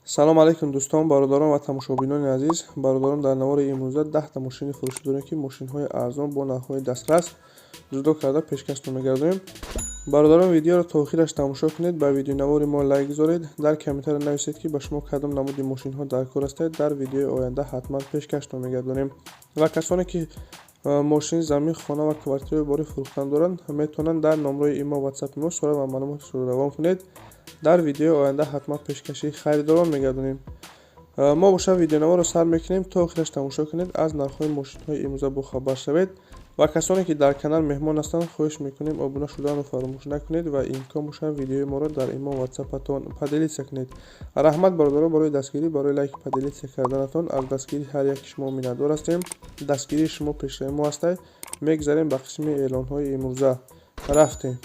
Салом алейкум, дӯстон, бародарон ва тамошобинони азиз. Бародарон, дар навори имрӯза 10та мошини фурӯшӣ дорем, ки мошинҳои арзон бо нархҳои дастрас ҷудо карда пешкаштон мегардонем. Бародарон, видеоро то охираш тамошо кунед, ба видеонавори мо лайк гузоред, дар комментария нависед, ки ба шумо кадом намуди мошинҳо дар кор ҳастед. Дар видеои оянда ҳатман пешкаштон мегардонем. Ва касоне ки мошин, замин, хона ва квартираи бори фурӯхтан доранд, метавонанд дар номрои имо, ватсапи мо сурат ва маълумоташро равон кунед. Дар видеои оянда ҳатман пешкаши харидорон мегардонем. Мо бошад видеонаворро сар мекунем, то охираш тамошо кунед, аз нархҳои мошинҳои имрӯза бохабар шавед. Ва касоне ки дар канал меҳмон ҳастанд, хоҳиш мекунем, обуна шуданро фаромӯш накунед ва имкон бошад, видеои моро дар имо, ватсапатон поделиться кунед. Раҳмат, бародарон, барои дастгирӣ, барои лайк, поделиться карданатон. Аз дастгирии ҳар яки шумо миннатдор ҳастем. Дастгирии шумо пешраи мо ҳастад. Мегзарем ба қисми эълонҳои имрӯза, рафтем.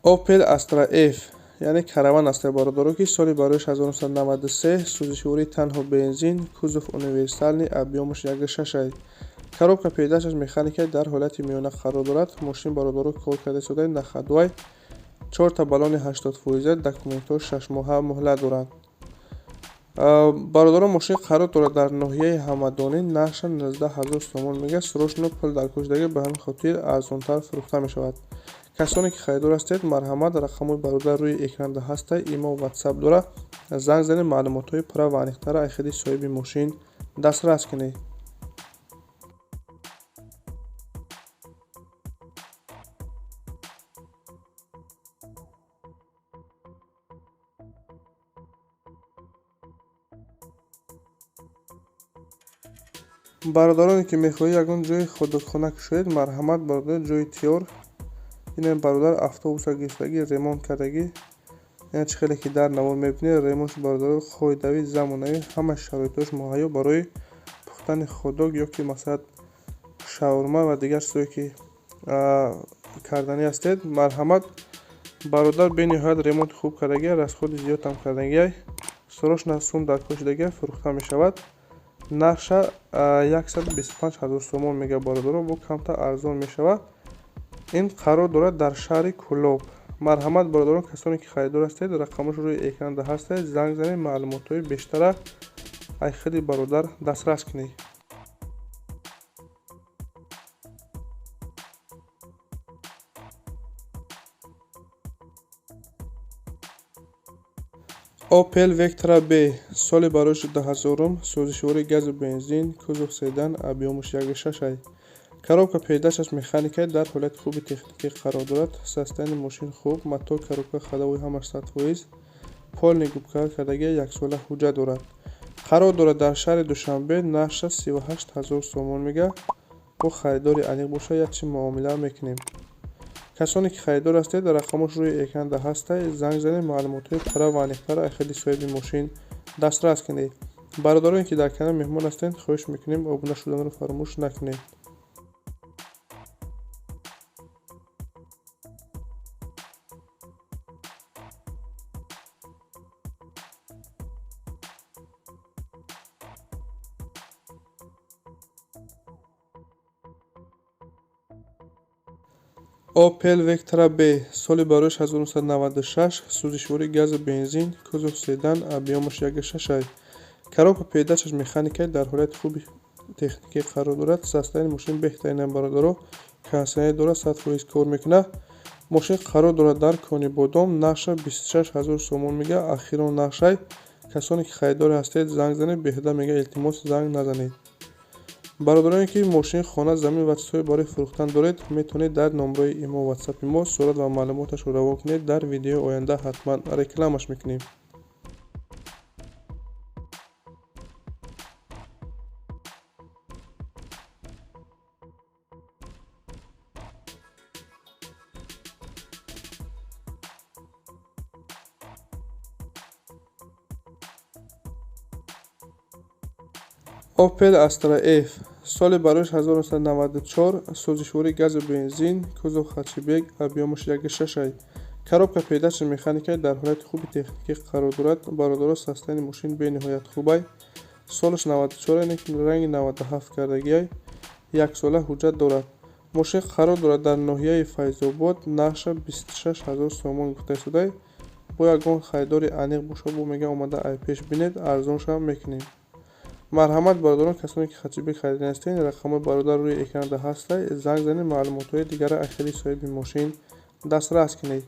Opel Astra F, яъне караван аст, бародаро, ки соли барояш 1993, сӯзишвории танҳо бензин, кузов универсальный, объёмаш 1,6, коробка передачаш механика, дар ҳолати миёна қарор дорад. Мошин, бародаро, кор карда истодаи, на ходовой, чорта баллони 80%, документҳо 6 моҳа муҳлат доранд. Бародарон, мошин қарор дорад дар ноҳияи Ҳамадонӣ, нархша 19 ҳазор сомон мегӯяд. Срочно пул дар кор шудагӣ, ба ҳамин хотир арзонтар фурӯхта мешавад. Касоне ки харидор ҳастед, марҳамат, рақамҳои бародар рӯи экранда ҳаста, имо, ватсап дора, занг занед, маълумотҳои пурра ва аниқтара аз худи соҳиби мошин дастрас кунед. Бародароне ки мехоҳед ягон ҷои хот-догхона кушоед, марҳамат, бародар, ҷои тиёр. Инам бародар автобуса гирифтагӣ, ремонт кардагӣ. Ина чӣ хеле ки дар навор мебинед, ремонтш, бародаро, қоидави, замонавӣ, ҳама шароитҳош муҳайё барои пухтани хот-дог ё ки, масалан, шаурма ва дигар чизое ки карданӣ ҳастед, марҳамат. Бародар бениҳоят ремонти хуб кардагия, расходи зиёдам кардагиай. Срочно сум дар кор шудагия, фурӯхта мешавад. Нархша 125 ҳазор сомон мегӯяд, бародаро, бо камтар арзон мешавад. Ин қарор дорад дар шаҳри Кӯлоб. Марҳамат, бародарон, касоне ки харидор ҳастед, рақамҳош рӯи экранда ҳастед, занг занед, маълумотҳои бештара аз худи бародар дастрас кунед. Opel Vectra B, соли барои 2000-ум, сӯзишвории газу бензин, кузов седан, объёмаш 1,6, коробка передачаш механика, дар ҳолати хуби техникӣ қарор дорад. Состояние мошин хуб, мотор, коробка, ходовой ҳамаш 100%, полный губка кардагия, яксола ҳуҷҷат дорад. Қарор дорад дар шаҳри Душанбе, нархша 38 ҳазор сомон мегӯяд. Бо харидори аниқ бошад, якчи муомила мекунем. Касоне ки харидор ҳастед, рақамҳош рӯи экранда ҳастад, занг занед, маълумотҳои пурра ва аниқтара аз худи соҳиби мошин дастрас кунед. Бародароне ки дар канал меҳмон ҳастед, хоҳиш мекунем, обуна шуданро фаромӯш накунед. Opel Vectra B, соли барояш 1996, сӯзишвории газу бензин, кузов седан, объёмаш 1,6, коробка передачаш механика, дар ҳолати хуби техникӣ қарор дорад. Состояние мошин беҳтаринам, бародаро, кондитсионер дорад, 100% кор мекунад. Мошин қарор дорад дар Конибодом, нархша 26 ҳазор сомон мегӯяд, ахирон нархшай. Касоне ки харидор ҳастед, занг занед, беҳуда мегӯяд, илтимос, занг назанед. Бародароне ки мошин, хона, замин ва чизҳое барои фурӯхтан доред, метавонед дар номрои имо, ватсапи мо сурат ва маълумоташро равон кунед. Дар видеои оянда ҳатман рекламаш мекунем. Opel Astra F, соли барояш 1994, сӯзишвории газу бензин, кузов хэтчбек, объёмаш 1,6, коробка передачи механика, дар ҳолати хуби техникӣ қарор дорад. Бародаро, состояние мошин бениҳоят хубай. Солаш 94, яъне ранги 97 кардагиай. Яксола ҳуҷҷат дорад. Мошин қарор дорад дар ноҳияи Файзобод, нархша 26 000 сомон гуфта истодай. Бо ягон харидори аниқ боша, бо мега омада ай пеш бинед, арзонша мекунем. Марҳамат бародарон, касоне ки хатчибек харидан ҳастед, рақамҳои бародар рӯи экранда ҳастай, занг занед, маълумотҳои дигара аз хели соҳиби мошин дастрас кунед.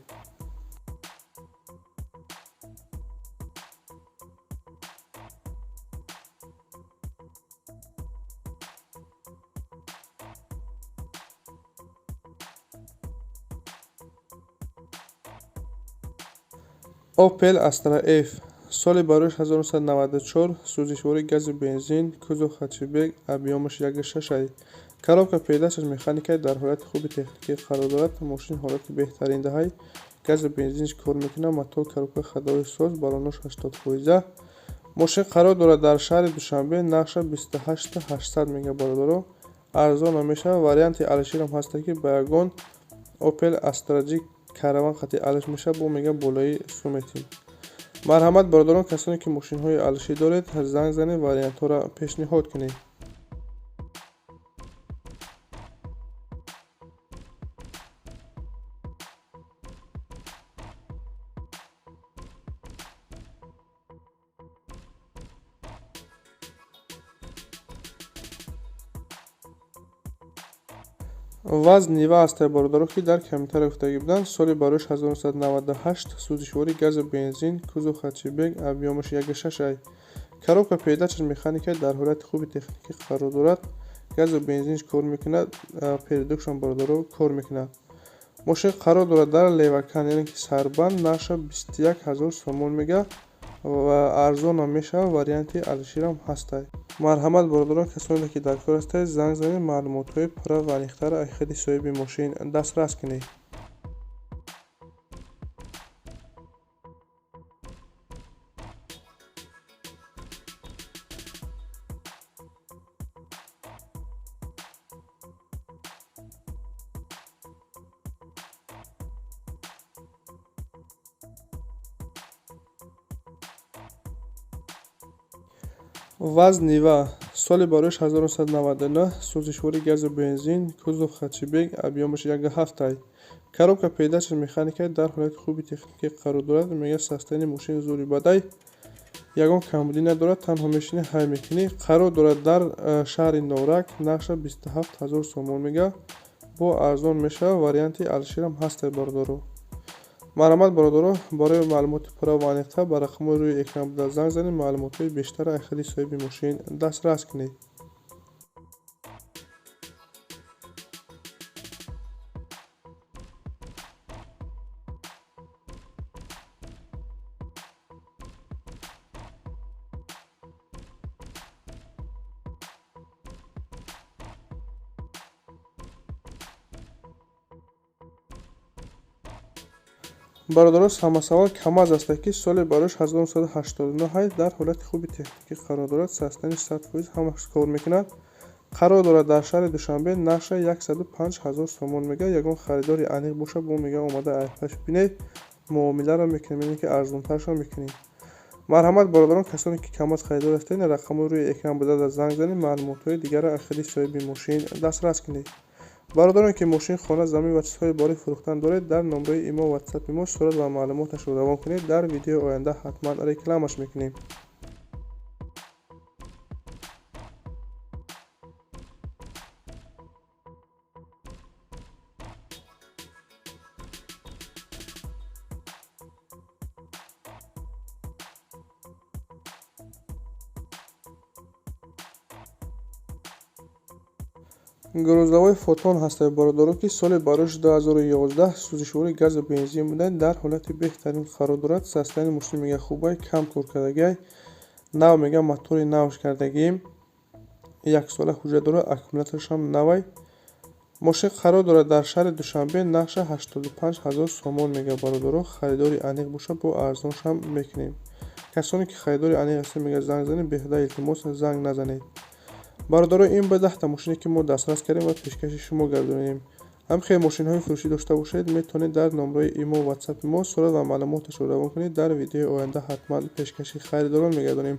Opel Astra F, соли барояш 1994, сӯзишвории гази бензин, кузов хатчибек, объёмаш 1,6. Коробка передачаш механикай, дар ҳолати хуби техникӣ қарор дорад. Мошин ҳолати беҳтарин даҳай. Гази бензинш кор мекунад, мотор, коробка ходовой соз, баллонош 80%. Мошин қарор дорад дар шаҳри Душанбе, нархша 28 800 мега бародаро. Арзон намешавад. Варианти алиширам ҳаста ки ба ягон Opel Astra G караван қати алиш мешавад, бо мега болои суметим. Марҳамат бародарон, касоне ки мошинҳои алишӣ доред, занг занед, вариантҳоро пешниҳод кунед. ВАЗ Нива ҳастай бародаро, ки дар комментария гуфтагӣ буданд. Соли барояш 1998, сӯзишвории гази бензин, кузов хатчибек, объёмаш 1,6. Коробка передачаш механикай, дар ҳолати хуби техникӣ қарор дорад. Газу бензинш кор мекунад, передокшам бародаро кор мекунад. Мошин қарор дорад дар Левакан, яъне ки Сарбанд, нархша 21 000 сомон мега ва арзонам мешавад, варианти алиширам ҳастай. Марҳамат бародарон, касоне ки дар кор ҳастед, занг занед, маълумотҳои пурра ва аниқтара аз худи соҳиби мошин дастрас кунед. ВАЗ Нива, соли барояш 1999, сӯзишвории газу бензин, кузов хатчибек, объёмаш 1,7. Коробка передачаш механикай, дар ҳолати хуби техникӣ қарор дорад. Мега состояние мошин зури бадай, ягон камбудӣ надорад, танҳо мешинӣ ҳай мекунӣ. Қарор дорад дар шаҳри Норак, нархша 27 000 сомон мега, бо арзон мешавад, варианти алиширам ҳастай бародаро. Марҳамат бародаро, барои маълумоти пурра ва аниқтар ба рақамҳои рӯи экран буда занг занед, маълумотҳои бештара аз худи соҳиби мошин дастрас кунед. Бародарон, самосвал КамАЗ аст ки соли барояш 1989, дар ҳолати хуби техникӣ қарор дорад, состояние 100% ҳамаш кор мекунад. Қарор дорад дар шаҳри Душанбе, нархша 105 000 сомон мега. Ягон харидори аниқ боша, бо мега омада айпаш бинед, муомиларо мекунем, яъне ки арзонтаршо мекунем. Марҳамат бародарон, касоне ки КамАЗ харидор ҳастед, рақамҳои рӯи экран буда занг занед, маълумотҳои дигарро аз худи соҳиби мошин дастрас кунед. Бародарон ки мошин, хона, замин ва чизҳои барои фурӯхтан доред, дар номраи имо ватсапи мо сурат ва маълумоташро равон кунед, дар видеои оянда ҳатман рекламаш мекунем. Грузовой Фотон ҳастай бародаро, ки соли барояш 2011, сӯзишвории газу бензин буда, дар ҳолати беҳтарин қарор дорад. Состояние мошин мега хубай, кам кор кардагиай, нав мега мотори навш кардагием, яксола ҳуҷҷат дорад, аккумуляторашам навай. Мошин қарор дорад дар шаҳри Душанбе, нархша 85 000 сомон мега бародаро. Харидори аниқ боша, бо арзоншам мекунем. Касоне ки харидори аниқ ҳастед, мега занг занед, беҳуда илтимос занг назанед. Бародаро, ин ба 10 мошине ки мо дастрас кардем ва пешкаши шумо гардонем. Ҳамхел мошинҳои фурӯшӣ дошта бошед, метавонед дар номрои имо, ватсапи мо сурат ва маълумоташро равон кунед. Дар видеои оянда ҳатман пешкаши харидорон мегардонем.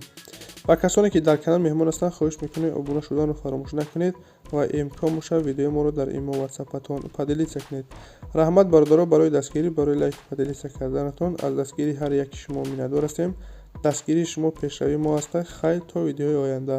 Ба касоне, ки дар канал меҳмон ҳастанд, хоҳиш мекунем, обуна шуданро фаромӯш накунед ва имкон бошад, видеои моро дар имо, ватсапатон поделиться кунед. Раҳмат, бародаро, барои дастгирӣ, барои лайк, поделиться карданатон. Аз дастгирии ҳар яки шумо миннатдор ҳастем. Дастгирии шумо пешравии мо аст. Хайр, то видеои оянда.